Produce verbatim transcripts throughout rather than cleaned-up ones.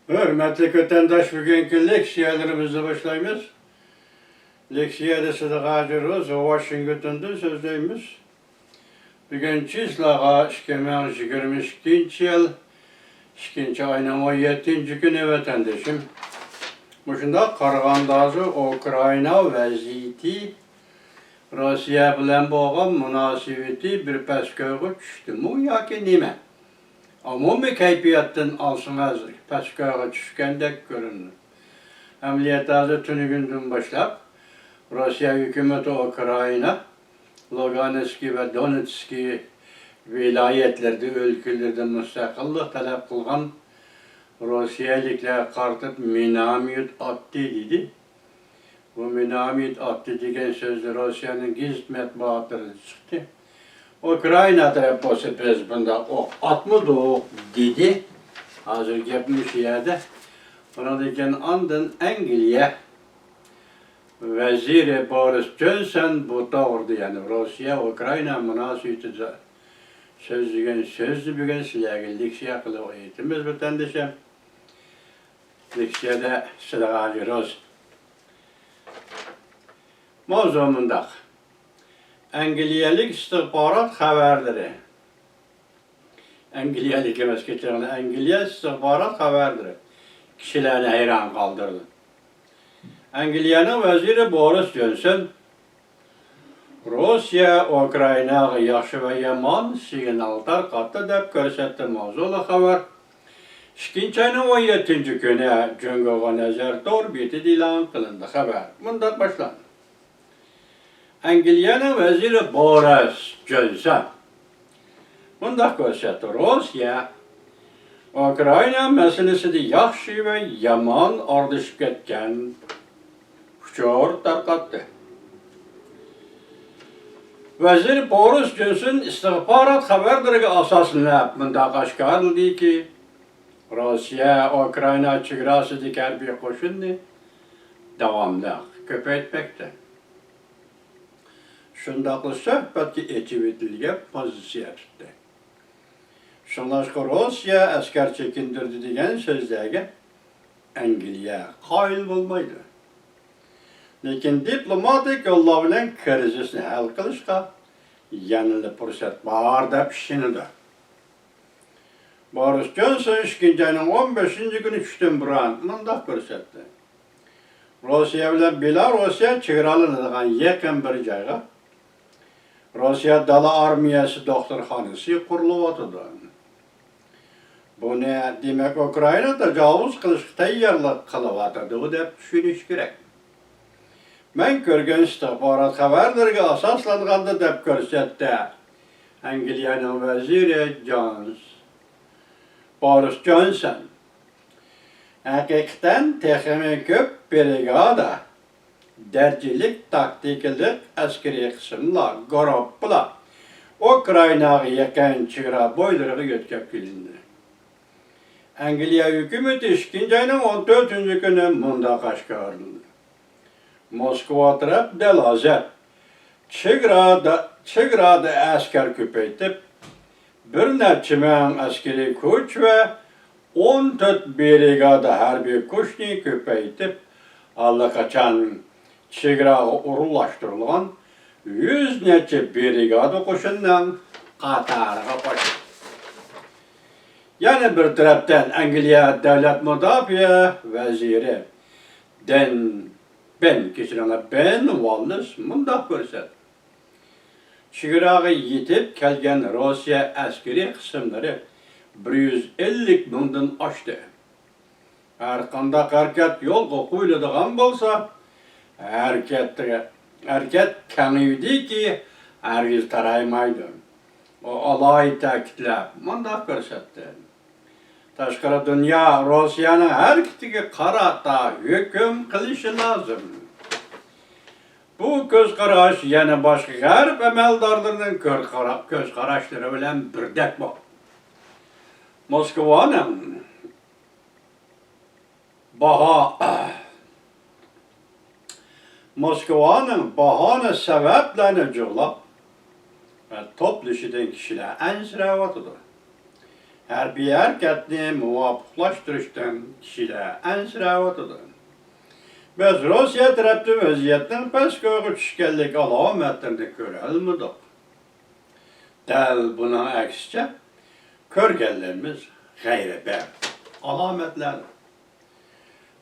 ھۆرمەتلىك ۋەتەنداش، بۈگۈنكى لېكسىيەلىرىمىزنى باشلايمىز. لېكسىيەدە سىدىق ھاجى روز، ۋاشىنگتوندىن سۆزلەيمىز. بۈگۈن چىسلاغا ئىككى مىڭ يىگىرمە ئىككىنچى يىل ئىككىنچى ئاينىڭ ئون يەتتىنچى كۈنى، ۋەتەندىشىم. مۇشۇنداق قارىغاندا، ھازىر ئۇكرائىنا ۋەزىيىتى، روسىيە بىلەن بولغان مۇناسىۋىتى بىر پەسكويغا چۈشتىمۇ ياكى نېمە؟ ئومۇمىي كەيپىياتتىن ئالسىڭىز، پەسكويغا چۈشكەندەك كۆرۈنىدۇ. ئەمەلىيەتتە، ھازىر تۈنۈگۈندىن باشلاپ، روسىيە ھۆكۈمىتى ئۇكرائىنا، لۇگانسكى ۋە دونېتسكى ۋىلايەتلىرىدە، ئۆلكىلىرىدە مۇستەقىللىق تەلەپ قىلغان روسىيەلىكلەرگە قارىتىپ مىناميوت ئاتتى، دېدى. بۇ مىناميوت ئاتتى دېگەن سۆز روسىيەنىڭ گېزىت مەتبۇئاتلىرىدا چىقتى. ئۇكرائىنا تەرەپ بولسا، بىز بۇنداق ئوق ئاتمىدۇق، دېدى. ھازىر گەپ مۇشۇ يەردە. ئۇنىڭدىن كېيىن ئاندىن ئەنگلىيە ۋەزىرى بورىس جونسون بۇ توغرىدا، يەنى روسىيە ئۇكرائىنا مۇناسىۋىتىدە سۆزلىگەن سۆزنى بۈگۈن سىلەرگە لېكسىيە قىلىپ ئېيتىمىز، ۋەتەندىشىم. لېكسىيەدە سىلەرگە ھازىر روز. ماۋزۇ مۇنداق. ئەنگلىيەلىك ئىستىخبارات خەۋەرلىرى. ئەنگلىيەلىك ئەمەس، كەچۈرۈڭلار، ئەنگلىيە ئىستىخبارات خەۋەرلىرى كىشىلەرنى ھەيران قالدۇرىدۇ. ئەنگلىيەنىڭ ۋەزىرى بورىس جونسون روسىيە ئۇكرائىناغا ياخشى ۋە يامان سىگنال تارقاتتى، دەپ كۆرسەتتى ماۋزۇلۇق خەۋەر. ئىككىنچى ئاينىڭ ئون يەتتىنچى كۈنى جۇڭگوغا نەزەر تور بېتىدە ئېلان قىلىندى. خەۋەر مۇنداق باشلاندى. ئەنگلىيەنىڭ ۋەزىرى بورىس جونسون مۇنداق كۆرسەتتى: روسىيە ئۇكرائىنا مەسىلىسىدە ياخشى ۋە يامان ئارىلىشىپ كەتكەن ئۇچۇر تارقاتتى. ۋەزىر بورىس جونسون ئىستىخبارات خەۋەرلىرىگە ئاساسلىنىپ مۇنداق ئاشكارىلىدىكى، روسىيە ئۇكرائىنا چېگراسىدىكى ھەربىي قوشۇننى داۋاملىق كۆپەيتمەكتە. شۇنداقلا سۆھبەتكە ئېچىۋېتىلگەن پوزىتسىيە تۇتتى. شۇڭلاشقا روسىيە ئەسكەر چېكىندۈردى دېگەن سۆزلەرگە ئەنگلىيە قايىل بولمايدۇ. لېكىن دىپلوماتىك يوللار بىلەن كىرىزىسنى ھەل قىلىشقا يەنىلا پۇرسەت بار دەپ ئىشىنىدۇ. بورىس جونسون ئىككىنچى ئاينىڭ ئون بەشىنچى كۈنى چۈشتىن بۇرۇن مۇنداق كۆرسەتتى: روسىيە بىلەن بېلاروسىيە چېگرالىنىدىغان يېقىن بىر جايغا روسىيە دالا ئارمىيەسى دوختۇرخانىسى قۇرۇلۇۋاتىدۇ. بۇنى، دېمەك، ئۇكرائىنا تاجاۋۇز قىلىشقا تەييارلىق قىلىۋاتىدۇ دەپ چۈشىنىش كېرەك. مەن كۆرگەن ئىستىخبارات خەۋەرلىرىگە ئاساسلانغاندا، دەپ كۆرسەتتى ئەنگلىيەنىڭ ۋەزىرى جونس، بورىس جونسون. ھەقىقەتەن تېخىمۇ كۆپ برىگادا دەرىجىلىك تاكتىكىلىق ئەسكىرىي قىسىملار، گۇرۇپپىلار ئۇكرائىناغا يېقىن چېگرا بويلىرىغا يۆتكەپ كېلىندى. ئەنگلىيە ھۆكۈمىتى ئىككىنچى ئاينىڭ ئون تۆتىنچى كۈنى مۇنداق ئاشكارىلىدى: موسكۋا تەرەپ دەل ھازىر چېگرادا، چېگرادا ئەسكەر كۆپەيتىپ، بىر نەچچە مىڭ ئەسكىرىي كۈچ ۋە ئون تۆت برىگادا ھەربىي كۈچنى كۆپەيتىپ، ئاللىقاچان چېگراغا ئورۇنلاشتۇرۇلغان يۈز نەچچە برىگادا قوشۇننىڭ قاتارىغا قوشۇلدى. يەنە بىر تەرەپتىن، ئەنگلىيە دۆلەت مۇداپىئە ۋەزىرى دېن بېن، كەچۈرۈڭلار، بېن ۋاللېس مۇنداق كۆرسەتتى: چېگراغا يېتىپ كەلگەن روسىيە ئەسكىرىي قىسىملىرى بىر يۈز ئەللىك مىڭدىن ئاشتى. ھەرقانداق ھەرىكەت يولغا قويۇلىدىغان بولسا، ھەرىكەتتە، ھەرىكەت كېڭىيىدىكى، ھەرگىز تارايمايدۇ. ئۇ ئالاھىدە تەكىتلەپ مۇنداق كۆرسەتتى: تاشقىرى دۇنيا روسىيەنىڭ ھەرىكىتىگە قارىتا ھۆكۈم قىلىشى لازىم. بۇ كۆز قاراش يەنە باشقا غەرب ئەمەلدارلىرىنىڭ كۆر-، قارا-، كۆز قاراشلىرى بىلەن بىردەك بار. موسكۋانىڭ باھا-، موسكۋانىڭ باھانە سەۋەبلەرنى جۇغلاپ ۋە توپلىشىدىن كىشىلەر ئەنسىرەۋاتىدۇ. ھەربىي ھەرىكەتنى مۇۋاپىقلاشتۇرۇشتىن كىشىلەر ئەنسىرەۋاتىدۇ. بىز روسىيە تەرەپتىن ۋەزىيەتنىڭ پەسكويغا چۈشكەنلىك ئالامەتلىرىنى كۆرەلمىدۇق. دەل بۇنىڭ ئەكسىچە، كۆرگەنلىرىمىز غەيرىي بەك ئالامەتلەر.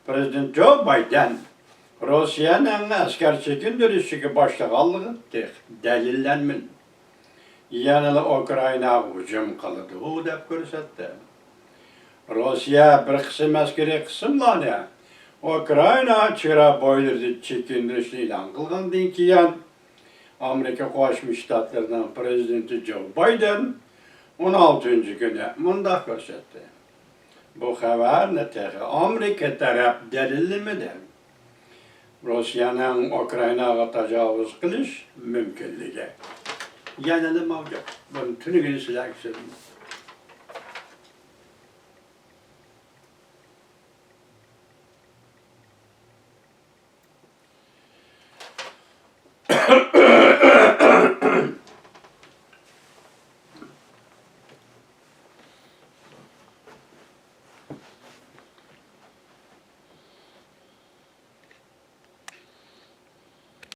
پىرېزىدېنت جو بايدېن روسىيەنىڭ ئەسكەر چېكىندۈرۈشىگە باشلىغانلىقى تېخى دەلىللەنمىدى. يەنىلا ئۇكرائىناغا ھۇجۇم قىلىدۇ دەپ كۆرسەتتى. روسىيە بىر قىسىم ئەسكىرىي قىسىملارنى ئۇكرائىنا چېگرا بويلىرىدىن چېكىندۈرۈشنى ئېلان قىلغاندىن كېيىن، ئامېرىكا قوشما شتاتلىرىنىڭ پىرېزىدېنتى جو بايدېن ئون ئالتىنچى كۈنى مۇنداق كۆرسەتتى. بۇ خەۋەرنى تېخى ئامېرىكا تەرەپ دەلىللىمىدى. روسىيەنىڭ ئۇكرائىناغا تاجاۋۇز قىلىش مۇمكىنلىكى يەنىلا مەۋجۇت. بۇنى تۈنۈگۈن سىلەرگە سۆزلىدىم.